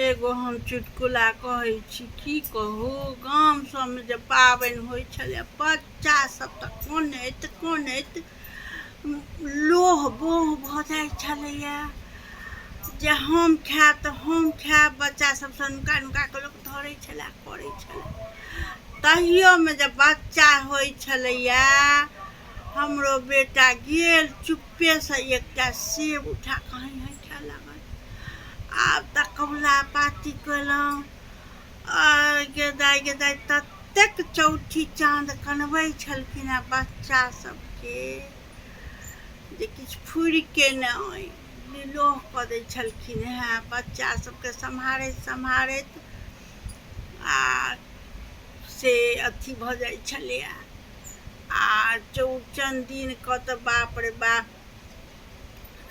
एगो हम चुटकुला कहै छी। की कहू, गाम सबमे जे पाबनि होइ छलै, बच्चा सब तऽ कनैत कनैत लोह बोह भऽ जाइ छलैए जे हम खायब तऽ हम खायब। बच्चा सबसँ नुका नुका कऽ लोक धरै छलै, करै छलै। तहियोमे जे बच्चा होइ छलैए, हमरो बेटा गेल चुप्पेसँ एकटा सेब उठा कऽ हँइ हँइ खाय लागल। आब तऽ कबुला पाती कयलहुँ। आ गे दाइ, गे दाइ, ततेक चौठी चाँद कनबै छलखिन हेँ बच्चा सबके जे किछु फुरिके नहि, निलोह कऽ दै छलखिन हेँ बच्चा सबके। सम्हारैत सम्हारैत आ से अथी भऽ जाइ छलैए। आ चौरचन दिनकऽ तऽ बाप रे बाप,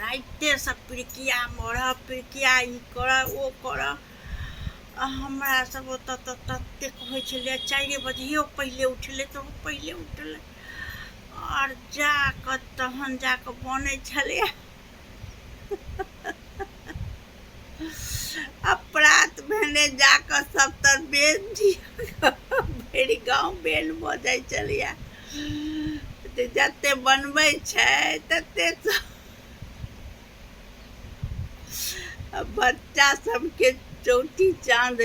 रातिएसँ पिरुकिया मरह, पिरुकिया ई करह, ओ करह। आ हमरा सब ओतऽ तऽ ततेक होइ छलै, 4 बजे हे पहिले उठलै तऽ ओ पहिले उठलै, आओर जाकऽ तहन जाकऽ बनै छलैए। आ प्रात भेने जाकऽ सब तर बेल दिअ, भरि गाँव बेल भऽ जाइ छलैए। जे जते बनबै छै तते बच्चा सबके चौठी चाँद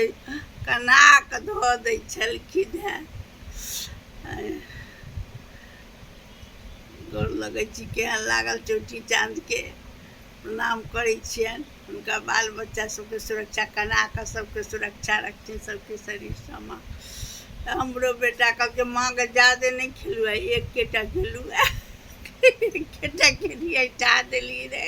कना कऽ धऽ दै छलखिन हेँ। गोर लगै छी। केहन लागल? चौठी चाँदके प्रणाम करै छियनि। हुनका बाल बच्चा सबके सुरक्षा कना कऽ सबके सुरक्षा रखथिन, सबके शरीर समा। हमरो बेटा कहलकै, माँ गे, जादे नहि खेलू, एकेटा खेलू, एकेटा खेलियै, टा देलियै रे।